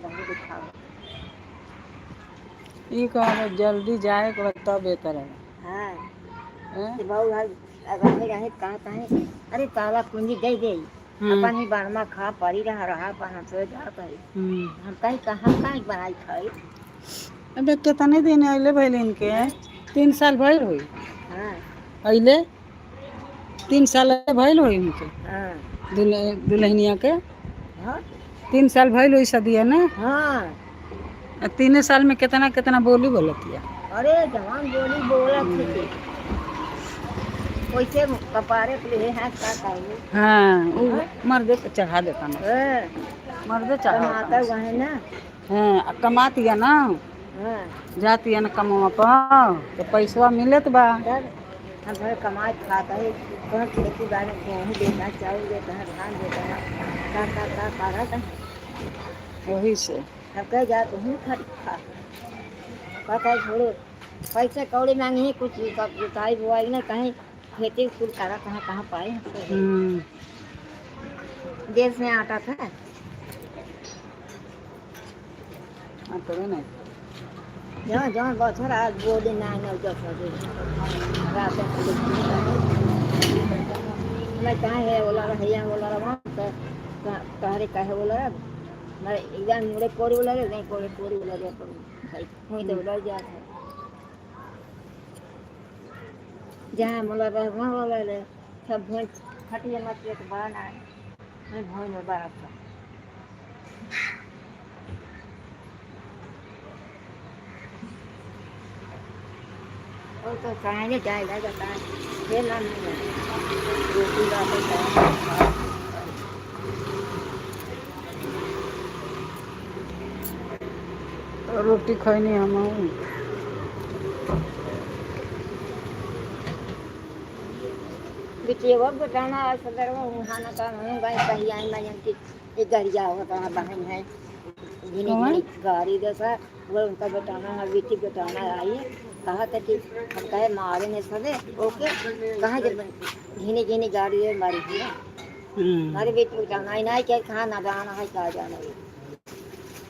बहुत दिखाओ। ई कहब जल्दी जाए के बा तब बेहतर है। हाँ। हैं? कि बहु भाई रहे रहे कहाँ कहीं, अरे ताला कुंजी दे दे। अपन ही बारमा खा पड़ी रहा रहा अपन हम सोए जा पड़ी। हम कहीं कहाँ कहीं बनाई खाई। अबे कितने दिन अइले भइल इनके? 3 साल भइल होई। हाँ। अइले 3 साल भइल होई इनके। हाँ। दुल्हनिया के। हाँ। 3 साल भइल होई सदिया ना। हाँ। आ 3 साल में कितना कितना बोली बोलतिया। अरे जवान बोली बोलत थी वैसे कपारे पे ले हाथ का कहीं। हाँ, उ मर्दे पे चढ़ा देता ना। हाँ। मर्दे चढ़ा कमाता देता। हुआ है ना। हाँ, आ कमातिया ना। हाँ। जातिया ना कमवा पर तो पैसवा मिलत बा। तब हम थोड़े कमाए खाता है, कौन खेती बाड़ी गेहूँ देता है, चावल देता है, धान देता है, का का का का है। वही से। हम कह जाते हूँ खट खा कहता है छोड़ो, पैसे कौड़ी मांगे ही कुछ जुताई बुआई ना कहीं खेती कुल करा कहाँ कहाँ पाए हमको। देश में आटा था। हाँ, तो नहीं। जहाँ जहाँ बछर आज बोले ना ना जब रात मैं कहाँ है बोला रहा बोला रहा कहरे कहे बोला रहा मैं एकदम मुड़े कोरी बोला रे नहीं कोरी कोरी बोला रे पर भाई हुई तो बोला जात है जहाँ बोला रहा वहाँ बोला रे सब भैंस फटिया मत तो बड़ा ना है मैं भैंस में बड़ा था। और तो कहीं जाएगा जाता है खेलना नहीं है रोटी बातें। रोटी खैनी हम। बिटिया बेटाना सदरवा वहाँ ना का हूँ गाय कही आई मैं की एक गरिया होता है बहन है घिनी कौन? घिनी गाड़ी जैसा वो उनका बेटाना है, बेटी बेटाना आई है कहा था कि हम कहे मारे ने सदे ओके कहाँ जब घिनी घिनी गाड़ी है मारी है। मारे बेटी बेटाना आई ना क्या कहाँ ना जाना है कहाँ जाना है।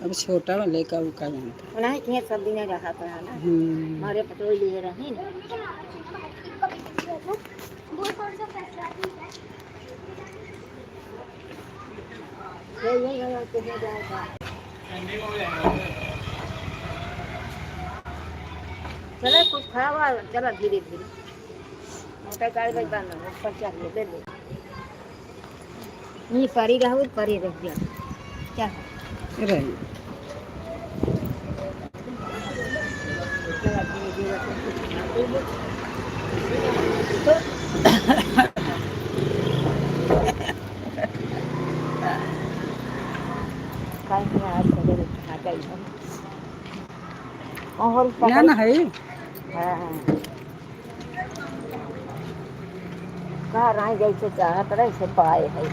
अब छोटा वाले का का जानता। नहीं कि सब दिन रहा था ना। मारे पटोई लिए रही ना। ये ये ये कितने जाएगा। चलो कुछ खा चलो धीरे धीरे मोटर गाड़ी भाई बंद ऊपर चाहिए दे दे नहीं परी रहो परी रह गया क्या। रही। चलो धीरे धीरे कुछ खाते हो। तो काय में आज सवेरे खाता ही हम और ना ना है। हाँ कहा रहा जैसे चाहत रहे से पाए है।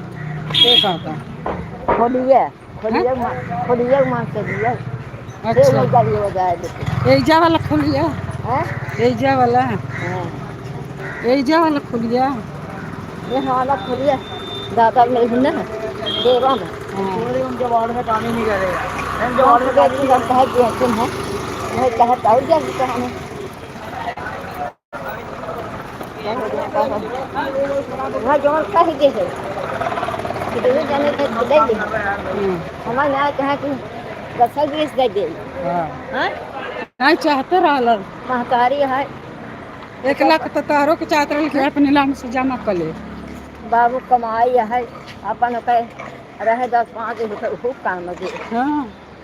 के कहता? खोलिए खोलिए खोलिए मांग के दिए। अच्छा। गाड़ी हो जाए देखो। एजा वाला खोलिया। हैं? एजा वाला। हाँ। एजा वाला खोलिया। ये वाला खोलिए दादा में ना देवा में। हाँ। उनके वार्ड में काम ही नहीं करेगा उनके और वार्ड में काम तो हम कहे कि तुम है नहीं कहे तो जा कहने वहाँ जौन कह के है कि दोनों जाने के दे दे। हमारे यहाँ कहे कि 10 20 दे दे। हाँ। हाँ। नहीं चाहते रहल। महतारी है। 1 लाख तो तोहरो के चाहते रहल कि अपने नाम से जमा कर ले। बाबू कमाई है अपन ओकर रहे 10 5 खूब काम दे। हाँ।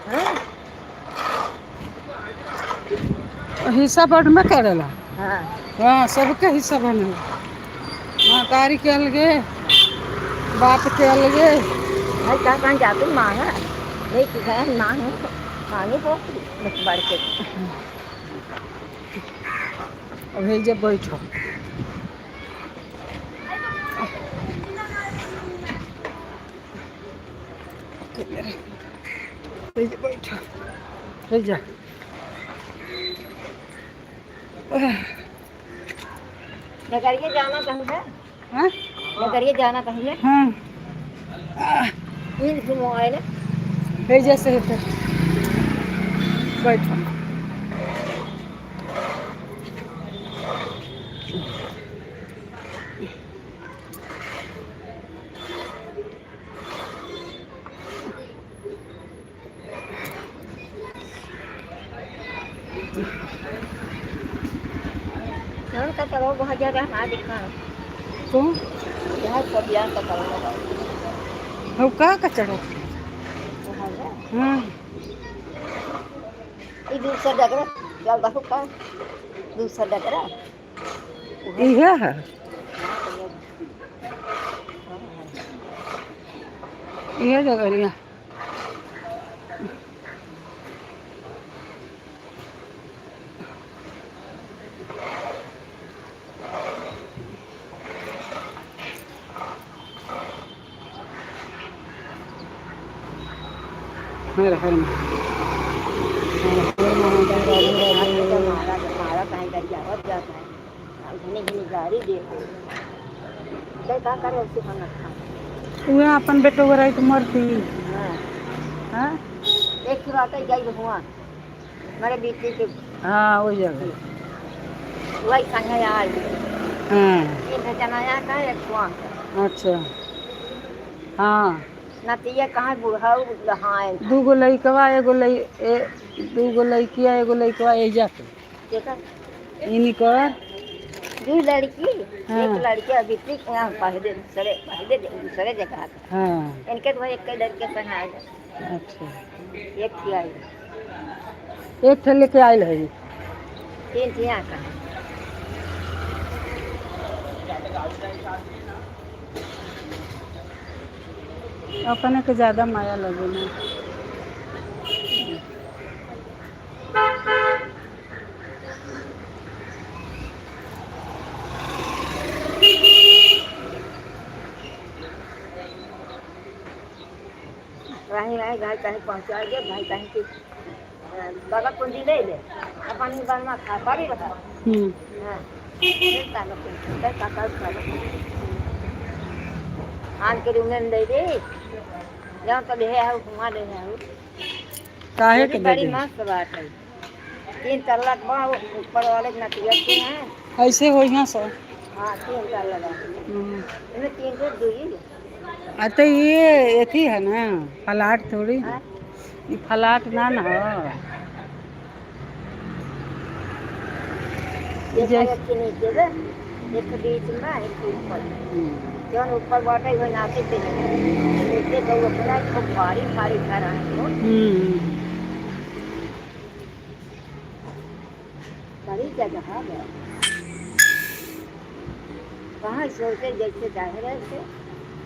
हाँ। हिस्सा बड़ में करेला। हाँ। हाँ, सबके हिस्सा बनेला, महतारी के अलगे, बाप के अलगे। भाई कहाँ कहाँ जाते मांगा नहीं कि कहाँ मांग मांगे हो बढ़ के। अभी जब बैठो। ऐजे बैठो, ऐजा। नगरिए जाना कहीं है? हाँ। नगरिए जाना कहीं है? हाँ। इन फिर मोबाइल। हे जैसे हेते बैठ। कौन का करो बहुत जगह ना दिखा। तू यहाँ सब यहाँ का करो। हो का कचड़ा? वहाँ जा। हाँ। ये दूसरा डगरा चल बहु का दूसरा डगरा। इहे है। इहे जगह। हर हर हर हर महादेव, राधे राधे। मारा मारा कहीं कर जावत जाता है, घनी घनी गाड़ी दे तो का करे उसे हम रखा। उहे अपन बेटो रही तो मरती। हाँ। हाँ। एक की बात है, जाई हुआ मेरे बीती के। हाँ, वही जगह। वही संग आई। हाँ। तीन जना यहाँ का एक हुआ। अच्छा, हाँ। नतिया कहाँ बूढ़ा हाँ। दूगो लइकवा, एगो लई ए दूगो लइकिया, एगो लइकवा एजा के। देखा। इनी कर। दो लड़की। हाँ। एक लड़की अभी तक यहाँ पहले दूसरे पहले दूसरे जगह का। हाँ। इनके तो एक लड़के संग आए। अच्छा। एक थी आई। एक ठे लेके आयल है। तीन थी यहाँ का। अपने के ज्यादा माया लगे ना। राही राही घर कहीं पहुँचा दे भाई कहीं की बाबा पूंजी ले ले अपन बनवा खा पारी बता। हाँ, फिर तालो पूंजी, फिर काका खालो आन के रूम में दे दे जाओ तो ले आओ, घुमा ले आओ। काहे के दे बड़ी दे? मस्त बात है, तीन तल्ला बा, ऊपर वाले नतिया के हैं। ऐसे हो यहाँ सब। हाँ, तीन तल्ला बा। इसमें तीन से दो ही। आ तो ये अथी है ना, फलाट थोड़ी। हाँ? ये फलाट ना ना हो। एक एक के नीचे बे, एक बीच में, एक ऊपर। जौन ऊपर बाटे वो नाचे थे, नीचे तो अपना खूब भारी भारी घर आए हो। बड़ी जगह है, कहाँ सोचे जैसे चाहे रहे थे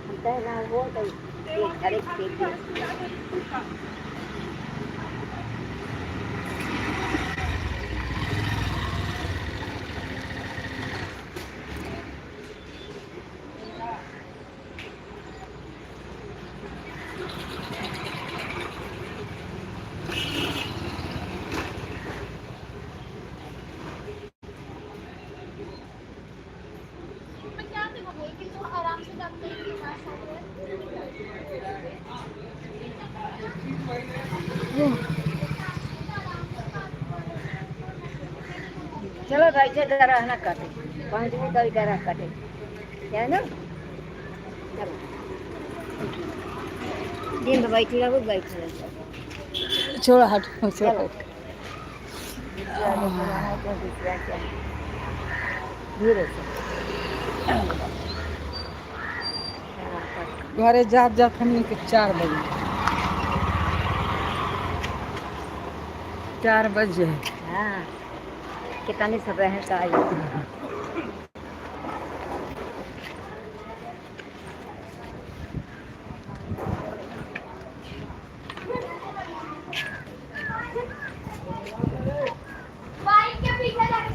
हम कहे ना वो तो ये घर खेत दिया। चलो भाई से डरा ना काटे पाँच भी कभी डरा काटे क्या ना, चलो दिन भर बैठी रहो, बैठी रहो। छोड़, हट, छोड़। चलो। धीरे से। घरे जात जात हमने के 4 बजे, 4 बजे। हाँ, कितने सब है का। बाइक के पीछे जाके।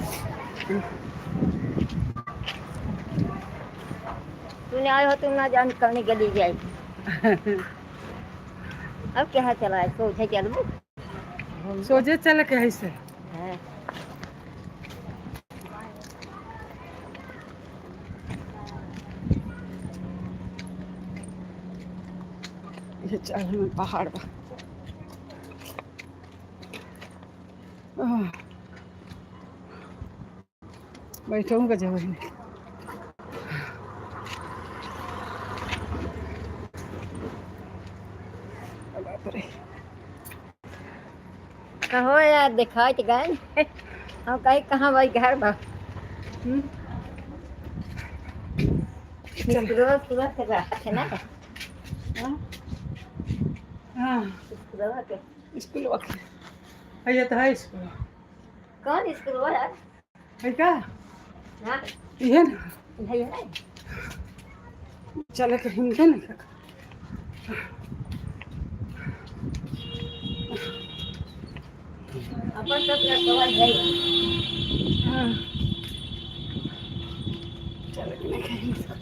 तूने आए हो, तुम ना जान करने गली जाए। अब क्या चला है, सोचे चलबू। सोझे चल के ऐसे। हाँ। ये चल में पहाड़ बा। आह, बैठहूँ का जगह नहीं। बाप रे। कहो यार, दिखाई तो गए हम कहीं कहाँ भाई घर बा। हम्म? चल। सुबह सुबह से रहा है ना। हाँ हाँ। स्कूलवा के। स्कूल वक्त है ये तो है स्कूल। कौन स्कूल यार? है का? हाँ। ये ना। है है। चले के हिम्मत नहीं का। अपन सब लड़कवा है। हाँ, चले के नहीं हिम्मत।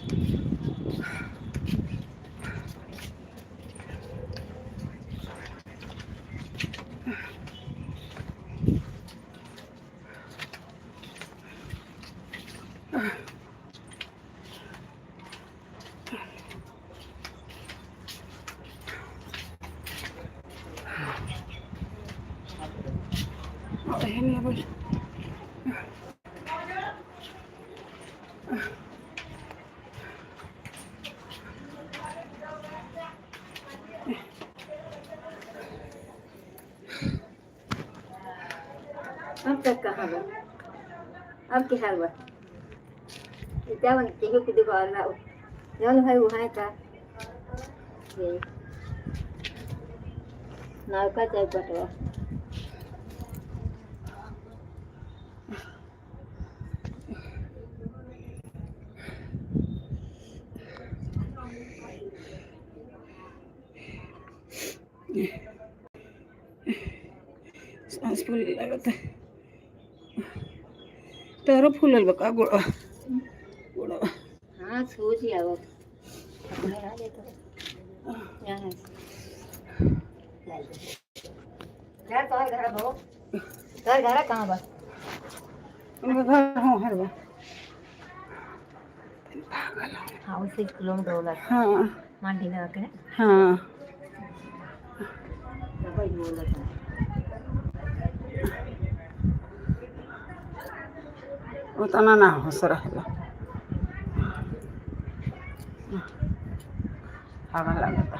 और है नहीं बोल। अब तक कहाँ बा? अब क्या हाल बा? क्या बन केहू के दुकान ना जौन है वहाँ का ये नौका चाय पटवा। सांस फूले लागत है। तारो फूलल बा का गोड़वा गोड़वा? हाँ, सूझ ही आवत अपने आ जाते यहाँ घर तोहर घर भो तोहर घर कहाँ बा? उनका घर हो हर बा पागल हो। हाँ, उसे किलोमीटर होला। हाँ। मांडी लगा के। हाँ। वही बोलत है। उतना ना होश रहेला, पागल लागता।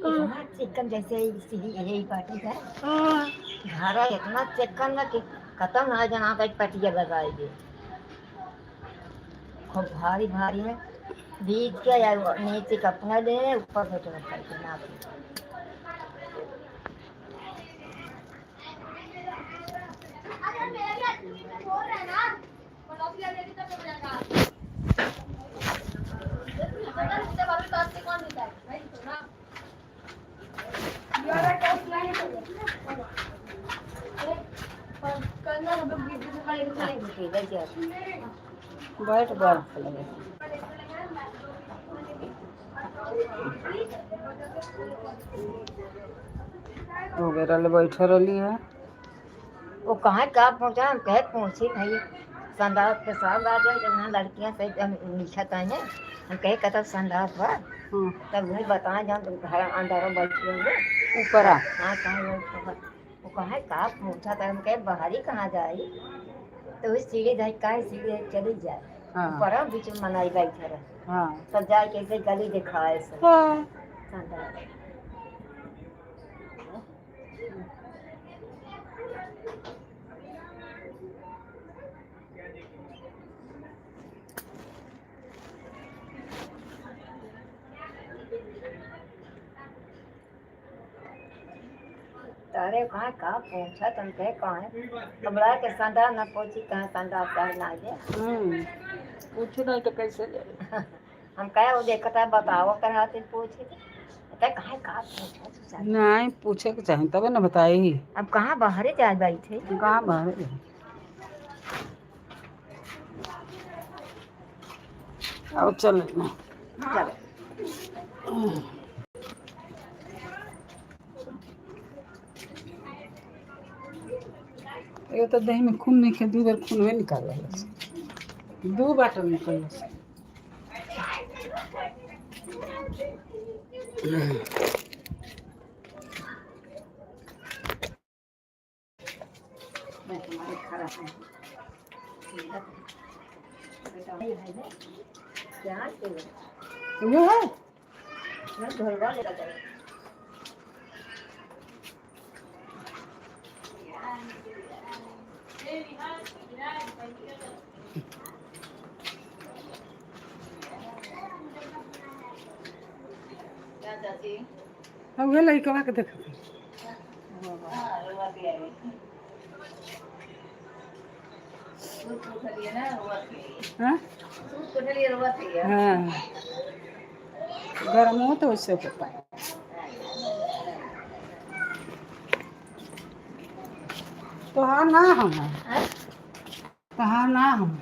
इतना चिकन जैसे सीढ़ी यही पार्टी का घरा इतना चिकन ना कि खत्म ना जना का पटिया लगाई दे, खूब भारी भारी है बीच के यार, नीचे कपड़ा दे ऊपर बैठना करके ना। अरे मेरा भी आदमी में बोल रहा है ना, ब्लॉग लिया लेके तब हो जाएगा। पता नहीं बाबू पास से कौन देता है भाई तो ना करना हम लोग बीच में खड़े चलेंगे। बैठ बर्फ लगे। हो गए रहले, बैठे रहली है। वो कहाँ का पहुँचा? हम कहे पहुँचे भाई संडास पेशाब आ गए जब लड़कियां से हम लिखत आए हैं, हम कहे कतब संडास बा। तब वही बताएं जब घर अंदर बैठे हुए। ऊपर आ। हाँ, कहाँ वो कहाँ का पहुँचा था? हम कहे बाहरी कहाँ जाई तो वही सीढ़ी जाए का सीढ़ी चली जाए। ऊपर आ, बीच में मनाई बैठे रहे। सब जाए कैसे गली दिखाए सब। संडास। अरे कहाँ कहाँ पूछा तुम कहे कहाँ है कमला के संडा न पहुंची कहाँ संडा पर ना जे। पूछो नहीं तो कैसे जाए? हम कहे वो देखता है बताओ कर हाथ पूछे थे कहाँ कहाँ पूछा तू साहब? नहीं पूछे के चाहे तबे ना बताई। अब कहाँ बाहरे जाए बैठे। कहाँ बाहर जाए? अब चल ना। चलो। एगो तो देह में खून नहीं खे, दू बार खून में निकाल रहा, दू बाटल निकल। मैं तुम्हारे खड़ा है बेटा है ना? क्या के ये है। मैं ढोलवा लेकर जाए। अब वे लड़कवा के देखत हई। हाँ हाँ, गरम हो तो वैसे होता है। तो हाँ ना हम तो हाँ ना हम।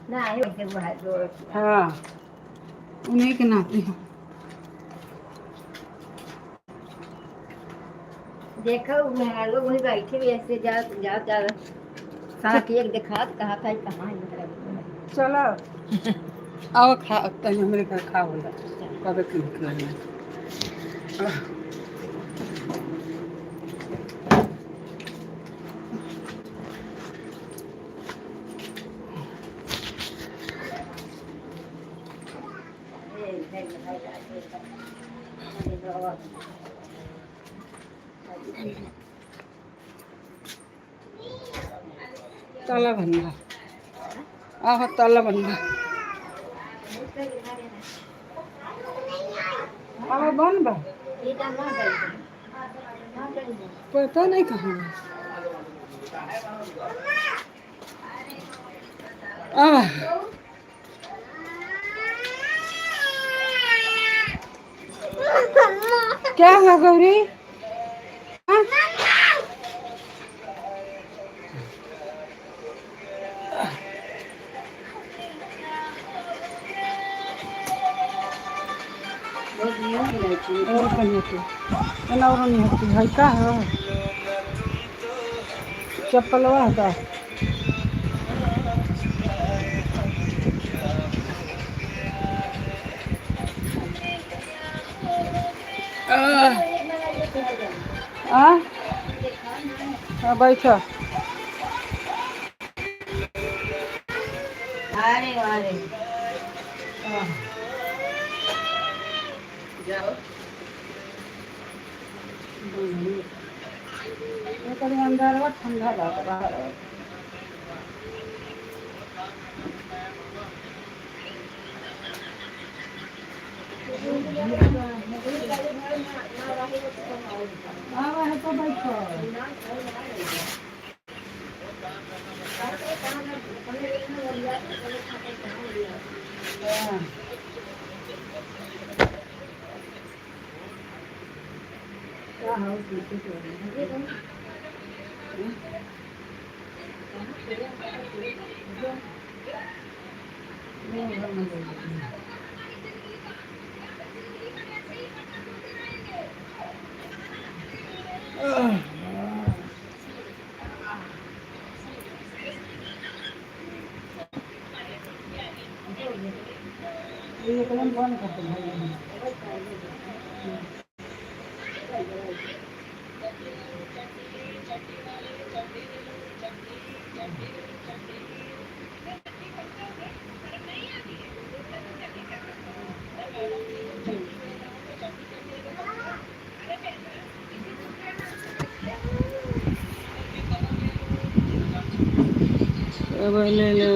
ना ये वैसे वो है जो। हाँ, उन्हीं के नाते हैं। देखा वो वहीं बैठे भी ऐसे जा जा जा साथ एक दिखा तो कहा था कहाँ है मतलब। चलो आओ खा, तनी हमरे घर खा होला कबे के निकलना। ए, नहीं, नहीं, नहीं, नहीं, नहीं। ताला बंदा आहो, ताला बंदा आहो, बंद बा। ये तो ना गई ना गई। पता नहीं कहाँ है। आह, क्या हुआ गौरी? हाँ? और कहीं होती एना और नहीं होती भाई, का है चप्पलवा है का? आह, आ हाँ, बैठो। अरे अरे। एकरी अंदर ठंडा लागत बाहर। आवा है तो बैठो। हाँ। क्या हाउस ये एकदम बंद कर दो भाई। अब ले ले।